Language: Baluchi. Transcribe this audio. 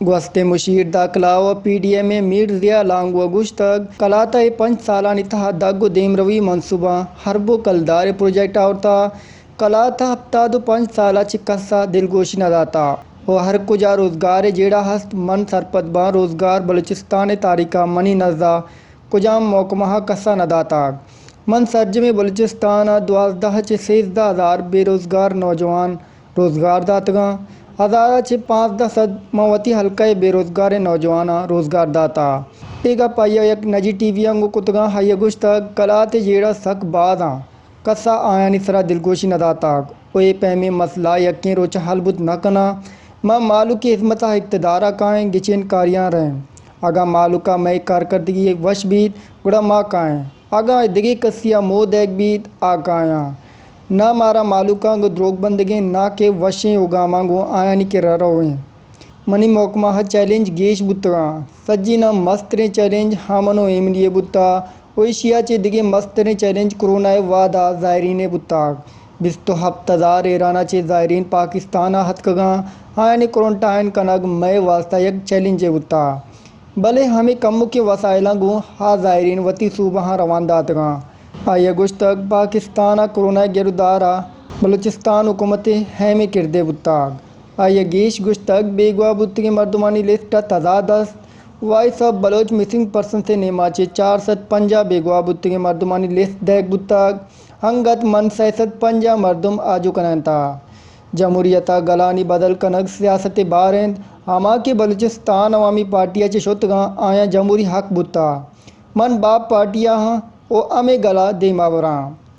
گوستیں مشیر دا کلاہ ء پی ڈی ایم ء میر ضیاء لانگو ء گوشتگ، کلات ء اے پنچ سالانی تہا دگ ء دیمروی منصوباں ہرب ء کلدار ء پروجیکٹ آورتہ۔ کلات ء ہپتاد ء پنچ سال ء چہ کس ء دلگوشی نہ داتہ ء ہر کجا روزگار ء جیڑہ ہست، من سرپد باں روزگار بلوچستان ء تاریخ ء منی نزا کجام محکمہ ء کس ء نہ داتگ۔ من سرجمیں بلوچستان ء دوازدہ چہ سیزدہ ہزار بے روزگار نوجوان روزگار داتگاں۔ ہزار ء چہ پانزدہ سد من وتی حلقہ ء بے روزگاریں نوجواناں روزگار داتہ۔ اے گپ آئی ء یک نجی ٹی وی ء گوں کتگاں۔ آئی ء گوشتگ، کلات ء جیڑہ سک باز آں، کس ء آیانی سرا دلگوشی نہ داتگ ء اے پیمیں مسئلہ یکیں روچ ء حل بوت نہ کناں۔ ما مھلوک ء ہزمت ء اقتدار ء کائیں، گچین کاریاں رئیں۔ اگاں مھلوک ء مئے کارکردگی وش بیت، گڑا ما کائیں۔ اگاں دگہ کسی ء موہ دئیگ بیت، آ کایاں۔ نہ مارا مھلوکاں گوں دروگ بندگیں، نہ کہ وشیں اوگاماں گوں آیانی کرا رویں۔ منی محکمہ ء چیلنج گیش بوتگاں۔ سجیناں مستریں چیلنج ہامن و ایمنی ء بوتہ و ایشی ء چہ دگہ مستریں چیلنج کرونا ء وھد ء زائرین ء بوتگ۔ بیست و ہپت ہزار ایران ء چہ زائرین پاکستان ء اتکگاں، آیانی کورنٹائن کنگ مئے واستہ یک چیلنجے بوتہ۔ بلے ہمے کمکیں وسائلاں گوں آ زائرین وتی صوبہاں روان داتگاں۔ آئی ء گوشتگ، پاکستان ء کرونا ء گرودار ء بلوچستان حکومت ء اہمیں کردے بوتگ۔ آئی ء گیش گوشتگ، بیگواہ بوتگیں مردمانی لسٹ ء تضاد است۔ Voice of Baloch missing persons ء نیماچے چار سد پنجاہ بیگواہ بوتگیں مردمانی لسٹ دئیگ بوتگ، انگت من سئے سد پنجاہ مردم آجو کنائینتہ۔ جمہوریت ء گلانی بدل کنگ سیاست ء بار انت، ہما کہ بلوچستان عوامی پارٹی ء چہ شتگاں، آیاں جمہوری حق بوتہ۔ من باپ پارٹی ء آں و ہمے گل ء دیما براں۔